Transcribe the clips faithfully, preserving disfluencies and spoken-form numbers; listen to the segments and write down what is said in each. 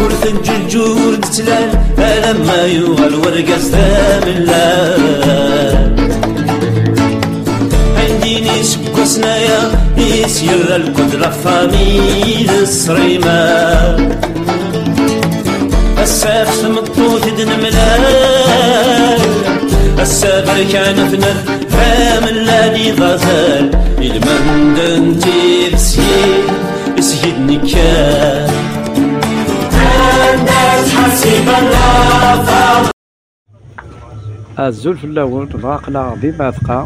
Ur tenǧeǧǧug, ur d-tettlal, alamma yuɣal wergaz d amellal. Ɛeddan iseggasen aya, is yerra lkul la famille d ṣṣrima. Ass-a ɣef tmeṭṭut i d-nemlal, ass-a berkan afnal, d amellal i d azal, ilmend n tidet seg-i, seg-i d-nekker. Anda ttḥasiben lafaḍ. Azul fell-awen, dɣa aql-aɣ di Mɛatqa,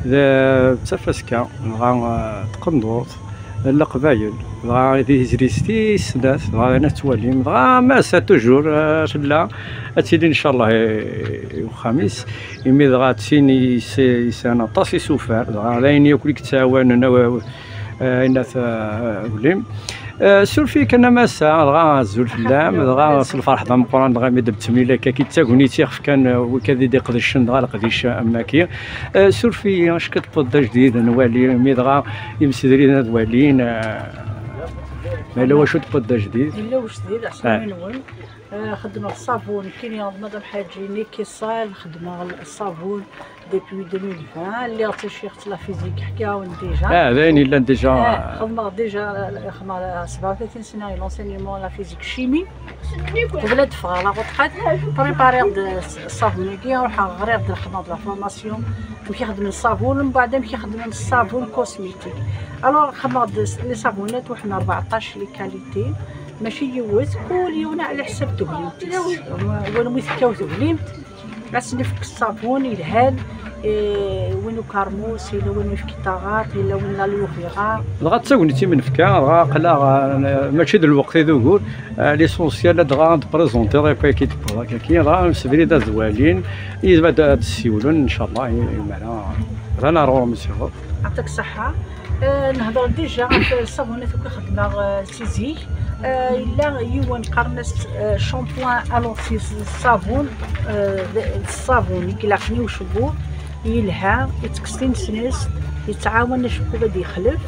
d, d tafaska, dɣa, eh, tqendurt n Leqbayel, dɣa di tizlit tis snat, dɣa ad twalim, dɣa Massa toujours, eh, tella, ad tili ncallah i, i uxxam-is, imi dɣa d tin is-, yesɛan aṭas isufar, dɣa d ayen yakk i yettɛawanen, aw-, aw-, eh, ayen at, eh, uglim. Eh, suref-iyi kan a Massa, dɣa azul fell-am, dɣa s lferḥ d ameqqran, dɣa mi d-temlil akka, ki d tagnit ixef kan, eh, wikad i d-iqedcen, dɣa leqdic am waki. Eh, suref-iyi, acku tewweḍ-d ajdid, nwali, mi dɣa imsedrin ad walin, eh, ma yella wacu tewweḍ-d ajdid. Yella wajdid, eh, ɛeslama-nwen. Eh, xeddmeɣ ṣṣabun, nekkini d Madame Ḥaǧi, Niki Sal, xeddmeɣ ṣṣabun depuis deux mille vingt, lliɣ d taciɣt la physique, ḥkiɣ-awen déjà. Ah, d ayen yellan déjà. Eh, xedmeɣ déjà, xedmeɣ sebɛa u tlatin sna i l'enseignement la physique chimie. Qbel ad ffɣeɣ la retraite, prépariɣ-d ṣṣabun-agi, ruḥeɣ ɣriɣ-d lexbar d la formation, amek i xeddmen ṣṣabun, mbeɛd amek i xeddmen ṣṣabun cosmétique. Alors, xedmeɣ-d les savonnettes, waḥed n rbeɛṭac les qualités. Mačči yiwet, kul yiwen ɛla ḥsab teglimt-is. Wanwa i tekkaw teglimt, ad s-nefk ṣṣabun yelhan, eh, win ukermus, yella win uyefki taɣaṭ, yella win la aloe vera. Dɣa d tagnit i m-nefka, dɣa aql-aɣ, eh, mačči d lweqt i d ugur, eh, l'essentiel dɣa ad d-prezentiḍ akk ayen i d-tewwiḍ akka, dɣa msebrid ad walin, yid-m ad d-ssiwlen, ncallah, i, i mara, d anaṛ ɣur-m siɣur. Yeɛṭik ṣṣeḥḥa. Eh, nehder déjà ɣef ṣṣabunat akk i xedmeɣ, eh, si zik. Eh, yella yiwen qqaren-as, eh, shampoing, alors c'est ṣṣabun, eh, d, d ṣṣabun i ilaqen i ucebbub, yelha, ittekkes tinesnest, yettɛawan acebbub ad yexlef,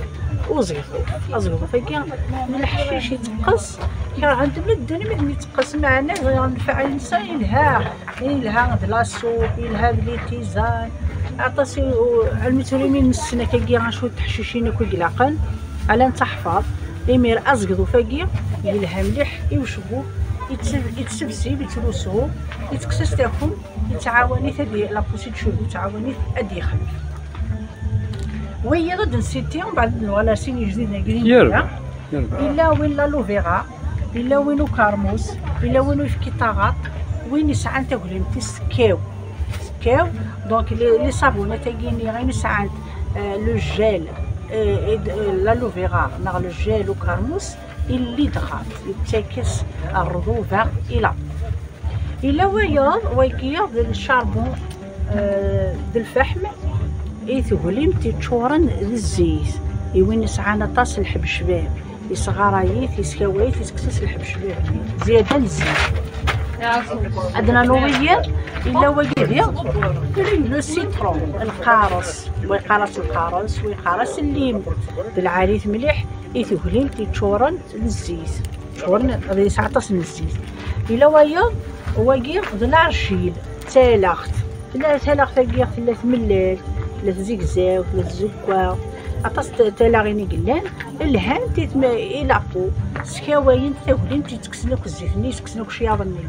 uẓiɣuf. Aẓiɣuf-agi n leḥcic iteqqes, kerhen-t medden mi d-iteqqes, meɛna ẓiɣen lfeɛl-nsen yelha. Yelha d la soupe, yelha d les tisanes. Aṭas i, u, almi tura imi nessen akkagi acu n teḥcicin akk i ilaqen, ala n taḥfaḍ. Imir azegḍuf-agi yelha mliḥ i ucebbub, yetteb-, yettebsib, yettrusu, yettekkes-as takumt, yettɛawan-it ad y-, la poussée de cheveux, yettɛawan-it ad yexlef. Wiyaḍ ad nsiti, mbeɛd ad nuɣal ar sin yejdiden-agi d Yerbeḥ. Yerbeḥ. Yella win l'aloe vera, yella win ukermus, yella win uyefki taɣaṭ, win yesɛan taglimt-is tekkaw. Tekkaw, donc les, les savonnettes-agi-nni ayen sɛant, euh, le gel, euh, et, euh, l'aloe vera, neɣ le gel ukermus, yelli-d ɣer, yettak-as rrḍuba i la. Yella wayeḍ, wagi d lcarbon, euh, d lfaḥm, i teglimt yeččuren d zzit, i win yesɛan aṭas n lḥebcbab, yesɣaray-it, yeskaw-it, yettekkes-as lḥebcbab, zzyada n zzit. Ad nanu wiyiḍ, yella wagi diɣ le citron, lqares, wa yeqqar-as lqares, wa yeqqar-as llim, d lɛali-t mliḥ, i teglimt yeččuren d zzit. Ččuren, yesɛa aṭas n zzit. Yella wayeḍ, wagi d l'argile, d talaɣt. Tella talaɣt-agi, tella tmellalt, tella tzegzawt, tella tzeggaɣt. Aṭas n t-, talaɣin i yellan, lhant i tma-, i la peau, skawayent taglimt, yettekksen akk zzit-nni, yettekksen akk ccyaḍ-nni.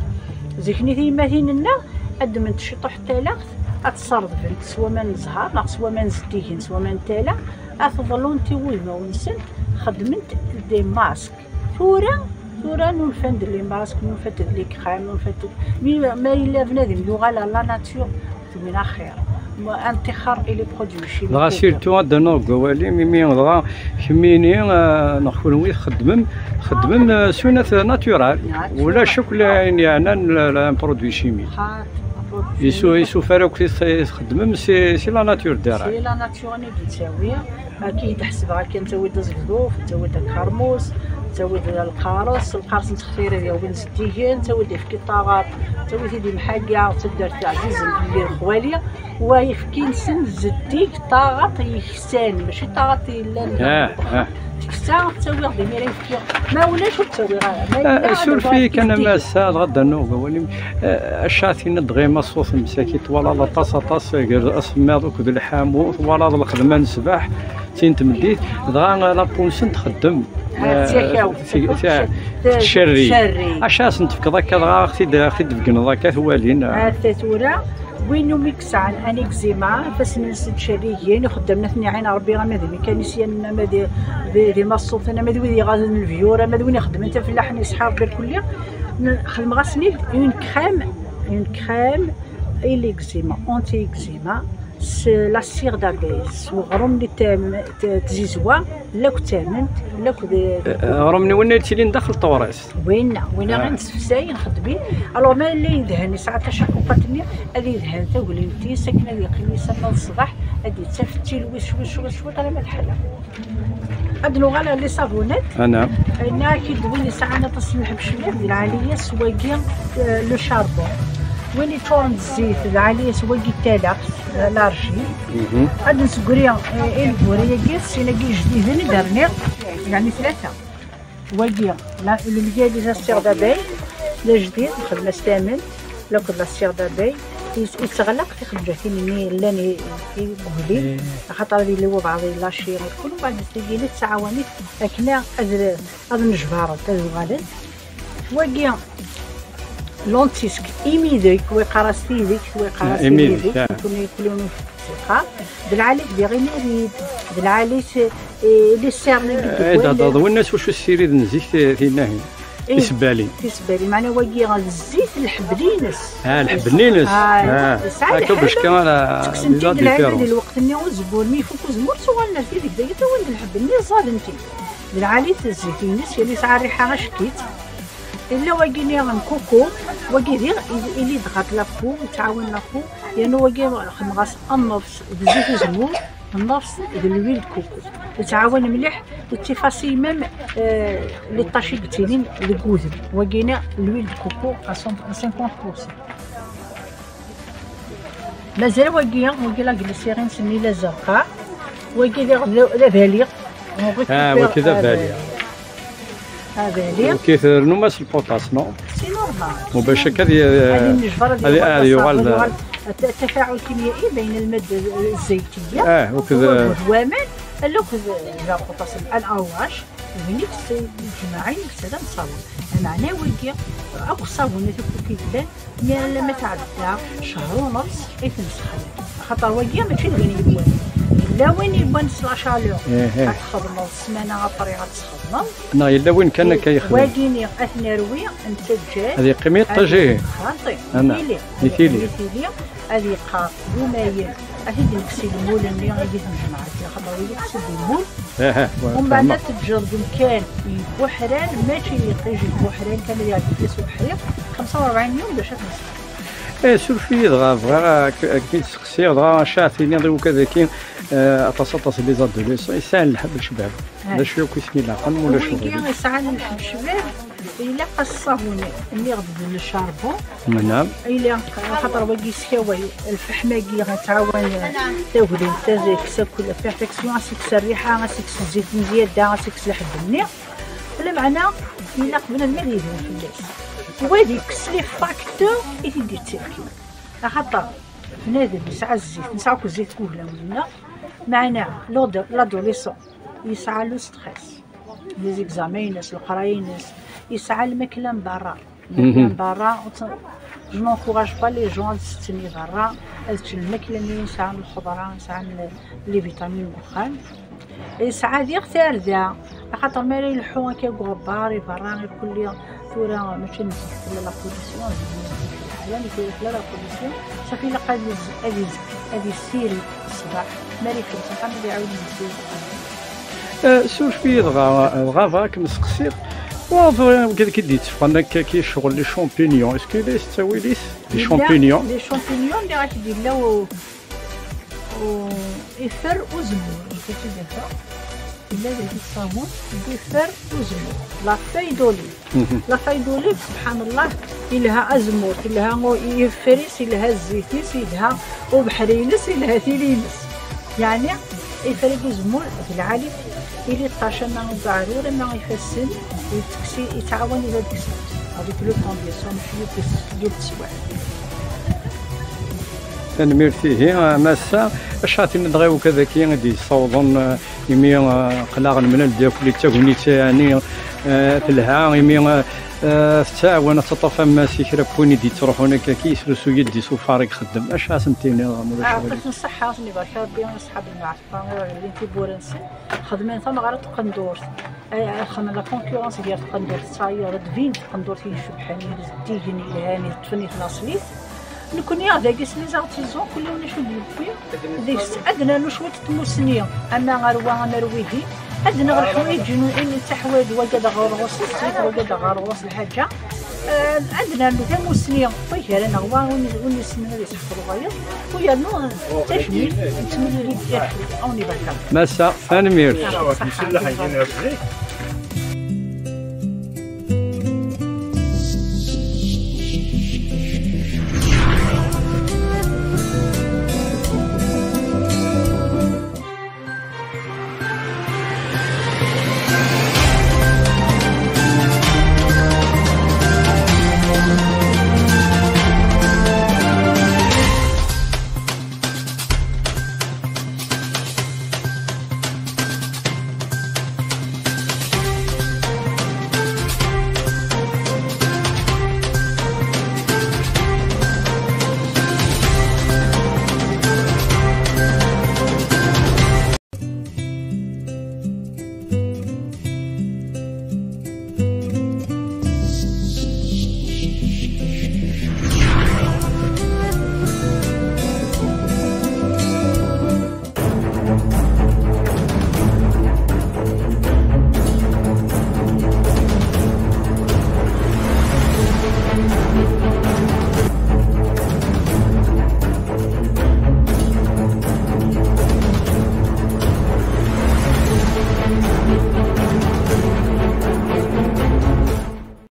Zik-nni tiyemmatin-nneɣ, ad ddment ciṭuḥ n talaɣt, ad tt-sserḍbent s waman n zzher, neɣ s waman zeddigen, s waman n tala, ad t-ḍlunt i wudmawen-nsent, xeddment des masques. Tura, tura nunfan-d les masques, nunfan-d les crèmes, nunfan-d, mi, ma yella bnadem yuɣal à la nature, d win axir. Ma, ad neṭṭixer i les produits chimiques. Dɣa surtout ad d-rnuɣ deg wawal-im, imi dɣa kemmini, eh, neɣ kunwi txeddmem, txeddmem, eh, s winat naturel. Naturel. Ulac akk la-, ayen yeɛnan la, la, un produit chimique. Xaṭ, un produit chimique. Isu-, isufar akk i t-, i txeddmem, c'est, c'est la nature direct. C'est la nature i d-yettawi. Akka i d-ḥesbeɣ, akka nettawi-d azegḍuf, nettawi-d akermus, nettawi-d lqares, lqares nettextir ad yawi zeddigen, nettawi-d ayefki n taɣaṭ, nettawi-t-id imḥagga, d taddart ɛzizen fell-i lexwali, wa ayefki-nsen zeddig, taɣaṭ yeksan, mačči taɣaṭ yellan. Ah, ah. Ksa ttawiɣ-d imir ayefki. Ma ulac ur ttawiɣ ara. Ma yella, surfi kan a massa, dɣa d-rnuɣ deg wawal-im. Acu ad tiniḍ dɣi ma ṣṣut msaki twalaḍ aṭas, aṭas gar asemmiḍ akked lḥamu, twalaḍ lxedma n ṣṣbeḥ, d tin tmeddit, dɣa la punsen txeddem. Tettcerrig. Acu ad sen-tefkeḍ akka dɣa, ad ɣ-t-id-tbeggneḍ akka twalin? Ata tura, win umi yesɛan anigzima, ifassen-nsen ttcerrigen, ixeddmen ad ten-iɛin Rebbi, ama d mécanicien, ama d, d, d imaṣṣuten, ama d wid iɣazen lebyur, ama d win ixeddmen tafellaḥt, iseḥḥa Rebbi lkulli. Xedmeɣ-asen-id une crème, une crème i l'eczéma, anti-eczéma, s la cire d'abeille, s weɣrum n tzizwa, lakk d tamment, lakk d... Aɣrum-nni winna yettilin daxel n tewrist. Winna, winna i nessefsay, nxeddem-it. Alors, ma yella yedhen, yesɛa tacaquqat-nni, ad yedhen taglimt-is akken ad yeqqim isamma d ṣṣbeḥ, ad yettaf d tilwi cwiṭ, cwiṭ, cwiṭ, alamma d ḥala. Ad nuɣal ɣer les savonnettes. Ana. Yenna-ak-id win yesɛan aṭas n lḥebb ccbab, d lɛali-yas wagi, euh, le charbon. Win yeččuren d zzit, d lɛali-yas wagi talaqt, euh, l'argile. Ad nsegri, euh, ineggura-agi, sin-agi ijdiden i d-rniɣ, yeɛni tlata. Wagi, la, le miguel des acides d'abeille, d ajdid, nxedm-as tamment, la cire d'abeille, yet-, yetteɣlaq tixeǧǧatin-nni llan i, i, i uglim, axaṭer ad yili webɛaḍ yella cci, kul mbeɛd tigi nettɛawan-it akken ad, ad nejbarent, ad uɣalent. Wagi, lentisque, imidek, wa yeqqar-as tidek, wa yeqqar-as imidek, imidek, ah. Kul, kul yiwen d lɛali-t diɣ imirid, d lɛali-t, eh, les cernes. Eh, d-, d-, d-, winna s wacu ssiriden zik ti-, tinahin. Eh, tisebbalin. Tisebbalin, meɛna wagi d zzit lḥebb-nni-ines. Ah, lḥebb-nni-ines. Ah, ah, tesɛa akka lḥebb, ara ttekksen-t-id lɛali di lweqt-nni uzemmur, mi ifuk uzemmur, ttuɣalen ar tideg, dagi ttawen-d lḥebb-nni, ẓẓaden-t-id. D lɛali-t zzit-ines, yerna yesɛa rriḥa acekkit. Yella wagi-nni n kuku, wagi diɣ, il-, il aide ɣer la peau, yettɛawan la peau, yerna wagi xedmeɣ-as nnefs d zzit uzemmur, nnefs d l'huile de coco. Yettɛawan mliḥ, yettifaṣi même, euh, les taches i yettilin deg wudem. Wagi-nni l'huile de coco à cent, à cinquante pour cent. Mazal wagi, wagi la glycérine-nni la zerqa, wagi d, d, d abali. Ah, wagi d abali. Abali. Wagi ternu-as lpuṭas, non? C'est normal. Bac akka ad y-, ad yennejbar, ad yuɣal, ad yuɣal, ad yuɣal d, d, d tafaɛul kimyaiya bayn lmadda zzaytiyya, ah, akked, d waman, akked la potassium, الأوراش. D nekk s lǧemɛa i nekk d amṣawen. Lameɛna wagi akk ṣṣabunat akk i yellan, mi alamma tɛedda ccher u nneṣ i t-nessexdam. Axaṭer wagi mačči d win yewwan. Yella win yewwan s la chaleur. Ad txedmeḍ ssmana après ad txedmeḍ. Neɣ yella win kan akka yexdem. Wagi-nni ad t-nerwi, nettaǧǧa-t. Ad yeqqim iṭij, ihi. Xaṭi. Ana. Itili. Itili. Itili. Ad yeqqar d umayen, ad t-id-nekkes i lmul-nni i d-tnejmaɛeḍ, axaṭer wigi kkes-d lmul. Aha, wa, umbeɛd fehmeɣ. Ad teǧǧeḍ deg umkan yebbuḥran, mačči iṭij yebbuḥran kan, ad iɛeddi fell-as ubeḥri, xemsa u rebɛin yum bac ad t-nesqer. Eh, suref-iyi dɣa, bɣiɣ ad k-, ad k-id-seqsiɣ dɣa, acu ara tiniḍ i wakk-agi, eh, aṭas, aṭas n les adolescents yesɛan lḥebb n ccbab. Ah. D acu akk i sen-ilaqen, ulac wigi uɣilif. Yesɛan lḥebb ccbab, ilaq-as ṣṣabun, nniɣ-d d le charbon. Naam. Ilaq, axaṭer wagi yeskaway, lfeḥm-agi yettɛawan taglimt, ad yekkes akk la perfection, ad s-yekkes rriḥa, ad s-yekkes zzit n zzyada, ad s-yekkes lḥebb-nni. Lameɛna, ilaq bnadem ad yedhem fell-as. U ad yekkes les facteurs i t-id-yettarkin. Axaṭer bnadem yesɛa zzit, nesɛa akk zzit deg weglam-nneɣ, meɛna l'ado-, l'adolescent yesɛa le stress. Les examens-ines, leqraya-ines, yesɛa lmakla n berra. Lmakla n berra, ur tt-, je n'encourage pas les gens ad setten i berra, ad ččen lmakla-nni yesɛan lxeḍra, yesɛan les vitamines deg uxxam. Yesɛa diɣ tarda, axaṭer mi ara ileḥḥu akka deg uɣebbar, i berra, i kulli, tura mačči am zik, tella la pollution, zik, zik, lḥala, mi tura tella la pollution, safi ilaq ad yez-, ad yez-, ad yessired ṣṣbeḥ, mi ara yekcem s axxam ad iɛawed yezzi. Eh, suref-iyi dɣa, dɣa bɣiɣ ad kem-sseqsiɣ. Wa, tura, wigad i d-yetteffɣen akka, akka ccɣel, les champignons. Est-ce que yella s ttawil-is? Les champignons. Les champignons, lliɣ ak-d yella u-, u-, ifer uzemmur, nekk ad tt-id-afeɣ. Yella dagi ṣṣabun, ifer uzemmur. La feuille d'olive. Mhm. La feuille d'olive, subḥan Allah, ilha azemmur, ilha u-, ifer-is, ilha zzit-is, ilha ubeḥri-ines, ilha tili-ines. Yeɛni, ifer-agi uzemmur, d lɛali. Ili ṭṭac ama deg uɛrur ama ifassen, yettaway ila deg-sent. Avec le temps, bien sûr, mačči yal teswiɛt. Tanemmirt ihi a Massa. Acu ara tiniḍ dɣa i wakk dagi i d-yessawḍen, eh, imi, eh, aql-aɣ nemlal-d akk di tagnit, eh, yeɛni, eh, telha, imi, eh, eh, tettɛawan ad teṭṭef ammas i kra n win i d-yettruḥun akka, akka yesrusu-yi-d isufar i ixeddem. Acu ara sen-tiniḍ, ma ulac aɣilif? Ɛṭiken ṣṣeḥḥa, ad sen-ibarek Rebbi, aṣḥab lmeɛruf. Ṭṭameṛ ɣer lin tiwwura-nsen, xedmen tameɣra n tqendurt. Xedmen la concurrence gar tqendurt, tesɛa d tbin tqendurt i icebḥen, i zeddigen, yelhan, yeṭṭfen i tnaṣlit. Nekni dagi s les artisans, kul yiwen acu d-yewwi deg-s, ad d-nernu cwiṭ n tmussni, ama ar wa, ama ar wihin, ad d-naɣ leḥwayeǧ n taḥwayeǧ, wagad ɣer ɣur-s ṣṣif, wagad ɣer ɣur-s lḥaǧa. Eh, ad nernu tamussni, wagi ara naɣ wa, win win yessnen ad iseḥfeḍ wayeḍ, u yernu tajmilt n temlilit yerfed, awen ibarek Rebbi. Massa, tanemmirt. Ṣṣeḥḥa.